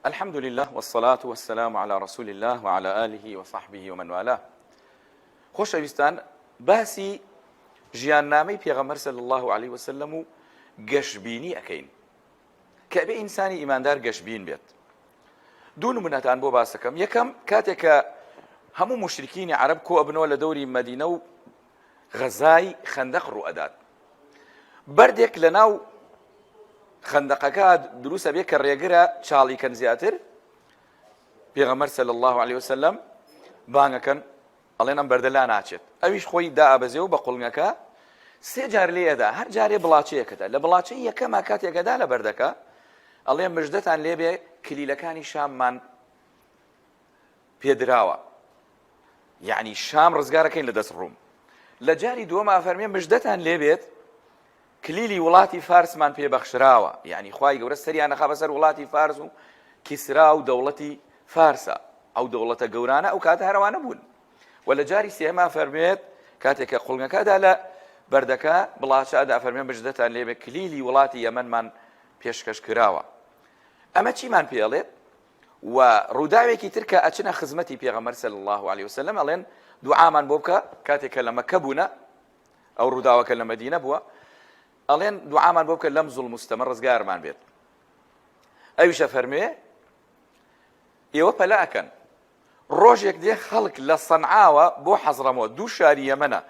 الحمد لله والصلاة والسلام على رسول الله وعلى آله وصحبه ومن والاه. خۆشەویستان باسی ژیاننامەی پێغەمبەر صلی الله علیه وسلم و گەشبینی ئەکەین کە ئەبێ ئینسانی ئیماندار گەشبین بێت. دوو نمونەتان بۆ باسەکەم یەکەم کاتێک کە هەموو مشرکینی عەرەب کۆ ئەبنەوە لە دەوری مەدینە و غەزای خەندەق ڕوو ئەدات بەردێک لە ناو خەندەقەکە دروستە بێ کە ڕێگرە چاڵی کەن زیاتر پێغەمبەر صلی الله علیه وسلم بانگەکەن ئەڵێن ئەم بەردە لا ناچێت ئەویش خۆی دائەبەزێ و بە قوڵنگەکە سێ جار لێ ئەدا هەر جارێ بڵاچەیەکەدا لە بڵاچەی یەکەما کاتێکەدا لە بەردەکە ئەڵێ مژدەتان لێبێ کلیلەکانی شاممان پێدراوە یعنی شام ڕزگارەکەین لە دەست ڕوم لە جاری دووەم ئافەرمێ مژدەتان لێبێت کلیلی وڵاتی فارسمان پێ بەخشراوە یعنی خوای گەورە سەریان نەخا بەسەر وڵاتی فارس و کیسرا و دەوڵەتی فارسە ئەو دەوڵەتە گەورانە ئەو کاتە هەرەوانە بوون و لە جاری سێهەما فەرمێت کاتێک کە قوڵنگەکەدا لە بەردەکە بڵاچەدا فەرمێ مژدەتان لێبێ کلیلی وڵاتی یەمەنمان پێشکەش کراوە ئەمە چیمان پێڵێت و ڕووداوێکی تر کە ئەچنە خزمەتی پێغەمبەر صلی الله علیه وسلم ئەڵێن دوعامان بۆ بکە کاتێک کە لە مەکە بوونە ئەو ڕووداوەکە لە مەدینە بووە ئەڵێن دوعامان بۆ بکە لەم زوڵم و ستەمە ڕزگارمان بێت ئەویشە فەرمێ ئێوە پەلە ئەکەن ڕۆژێک دێ خەڵک لە سەنعاوە بۆ حەزڕەمۆت دوو شاری یەمەنە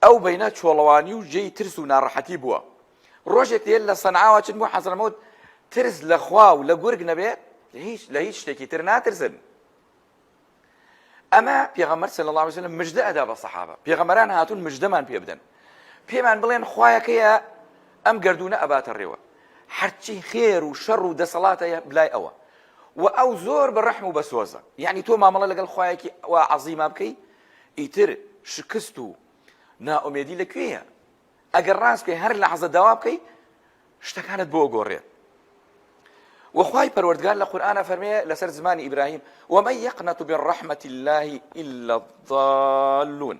ئەو بینە چۆڵەوانی و جێی ترس و ناڕەحەتی بووە ڕۆژێک دێ لە سەنعاوە چن بۆ حەزڕەمۆت ترس لە خوا و لە گورگ نەبێت هیچ لە هیچ شتێکی تر ناترسن ئەمە پێغەمبەر صلی اللە علیه وسلم مژدە ئەدا بە سەحابە پێغەمبەران هاتوون مژدەمان پێ بدەن پێمان بڵێن خوایەکەیە ئەم گردونە ئەباتە ڕێوە هەرچی خێر و شەڕ و دەسەڵاتە بلای ئەوە و ئەو زۆر بە ڕەحم و بە سۆزە یعنی تۆ مامەڵە لەگەڵ خوایەکی وا عەزیما بکەی ئیتر شکست و نائومێدی لەکوێیە ئەگەر ڕاست بکەی هەر لەحزە داوا بکەی شتەکانت بۆ گۆڕێت و خوای پەروەردگار لە قورئانا فەرمێ لەسەر زمانی ئیبراهیم ومن يقنط من رحمة الله إلا الضالون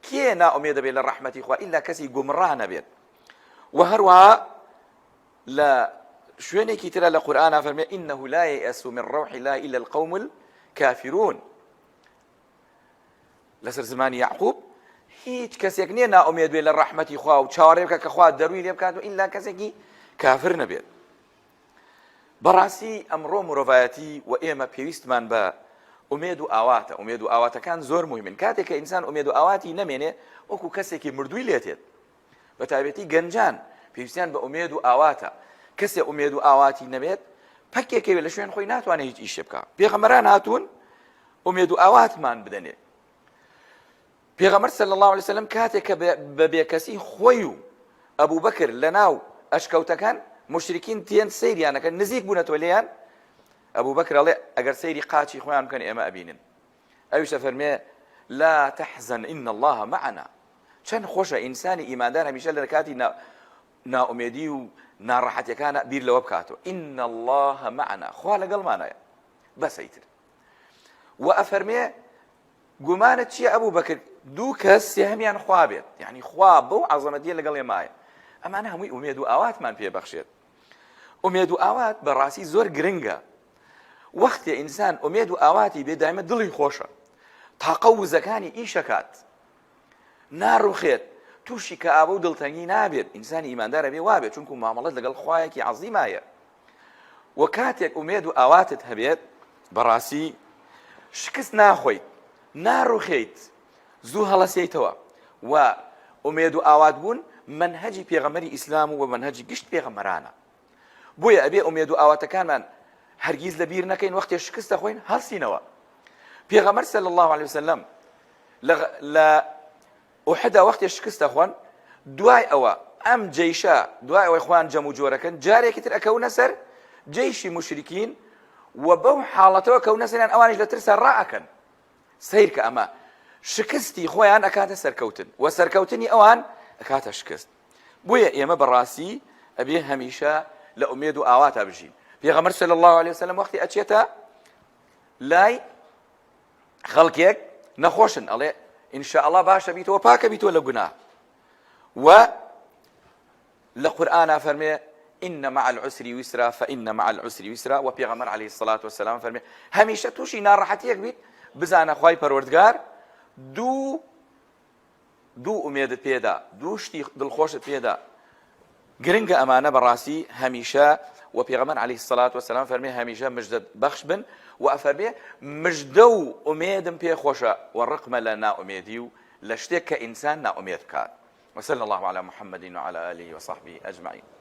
کێ نائومێد دەبێت لە ڕەحمەتی خوا ئیلا کەسی گومڕا نەبێت و هەروەها لە شوێنێکی ترە لە قورئانا فەرمێ إنه لا ييأس من روح الله إلا القوم الكافرون لەسەر زمانی یعقوب هیچ کەسێک نییە نائومێد بێت لە ڕەحمەتی خوا و چاوەڕێ بکە کە خوا دەروی لێ بکات و ئیلا کەسێکی کافر نەبێت بەڕاستی ئەمڕۆ مرۆڤایەتی و ئێمە پێویستمان بە ئومێد و ئاواتە ئومێد و ئاواتەکان زۆر مهمن کاتێک کە ئینسان ئومێد و ئاواتی نەمێنێ وەکو کەسێکی مردووی لێتێت بە تایبەتی گەنجان پێویستیان بە ئومێد و ئاواتە کەسێ ئومێد و ئاواتی نەبێت پەکێکەوێ لە شوێن خۆی ناتوانێت هیچ ئیشێ بکە پێغەمبەران هاتوون ئومێد و ئاواتمان بدەنێ پێغەمبەر صلی الله علیه وسلم کاتێک کە بە بێکەسی خۆی و ئەبوبەکر لەناو ئەشکەوتەکان مشرکین تێن سەیریانەکەن نزیک بوونەتەوە لێیان ئەبوبەکر ئەڵێ ئەگەر سەیری قاچی خۆیان بکەن ئێمە ئەبینن ئەویش ئەفەرمێ لا تحزن إن الله معنا چەند خۆشە ئینسانی ئیماندار هەمیشە لە کاتی نائومێدی و ناڕەحەتیەکانە بیر لەوە بکاتەوە إن الله معنا خوا لەگەڵمانایە بەسە ئیتر و ئەفەرمێ گومانت چییە ئەبوو بەکر دوو کەس سێهەمیان خوا بێت یعنی خوا بەو عەزەمەتیە لەگەڵ ئێمایە ئەمانە هەمووی ئومێد و ئاواتمان پێبەخشێت ئومێد و ئاوات بەڕاستی زۆر گرنگە وەختێ ئینسان ئومێد و ئاواتی بێ دایمە دڵی خۆشە تاقە و وزەکانی ئیشەکات ناڕوخێت تووشی کەئابە و دڵتەنگی نابێت ئینسانی ئیماندارە بێ وابێت چونکو مامەڵەت لەگەڵ خوایەکی عەزیمایە و کاتێک ئومێد و ئاواتت هەبێت بەڕاستی شکست ناخۆیت ناڕوخێیت زوو هەڵەسێیتەوە و ئومێد و ئاوات بوون مەنهەجی پێغەمبەری ئیسلام و مەنهەجی گشت پێغەمبەرانە بۆیە ئەبێ ئومێد و ئاواتەکانمان هەرگیز لە بیر نەکەین وەختێ شکست دەخۆین هەڵسینەوە پێغەمبەر صلی الله علیه وسلم لە ئوحدا وەختێ شکست دەخۆن دوای ئەوە ئەم جەیشە دوای ئەوەی خۆیان جەم و جۆرەکەن جارێکی تر ئەکەونە سەر جەیشی موشریکین و بەو حاڵەتەوە کەونە سەریان ئەوانیش لە ترسا ڕائەکەن سەیر کە ئەمە شکستی خۆیان ئەکاتە سەرکەوتن و سەرکەوتنی ئەوان ئەکاتە شکست بۆیە ئێمە بەڕاستی ئەبێ هەمیشە لە ئومێد و ئاواتا بژین پێغەمبەر صلی الله علیه وسلم وەختی ئەچێتە لای خەڵکێک نەخۆشن ئەڵێ ئینشاءاللە باشە بیتەوە پاکە بیتەوە لە گوناه و لە قورئانا فەرمێ. ان مع العسر یسرا فان مع العسر یسرا وە پێغەمبەر علیە الصلوة والسلام فەرمی هەمیشە تووشی ناڕەحەتیەک بیت بزانە خوای پەروەردگار دوو دوو ئومێدت پێدا دوو شتی دڵخۆشت پێدا گرنگە ئەمانە بەڕاستی هەمیشە و پێغەمبەر علیه الصلاة والسلام فەرمی هەمیشە مژدە بەخش بن و ئەفەرمێ مژدە و ئومێدم پێ خۆشە و ڕقمە لە نائومێدی و لە شتێک کە ئینسان نائومێد بکات وصلى الله على محمد وعلى آله وصحبه أجمعين.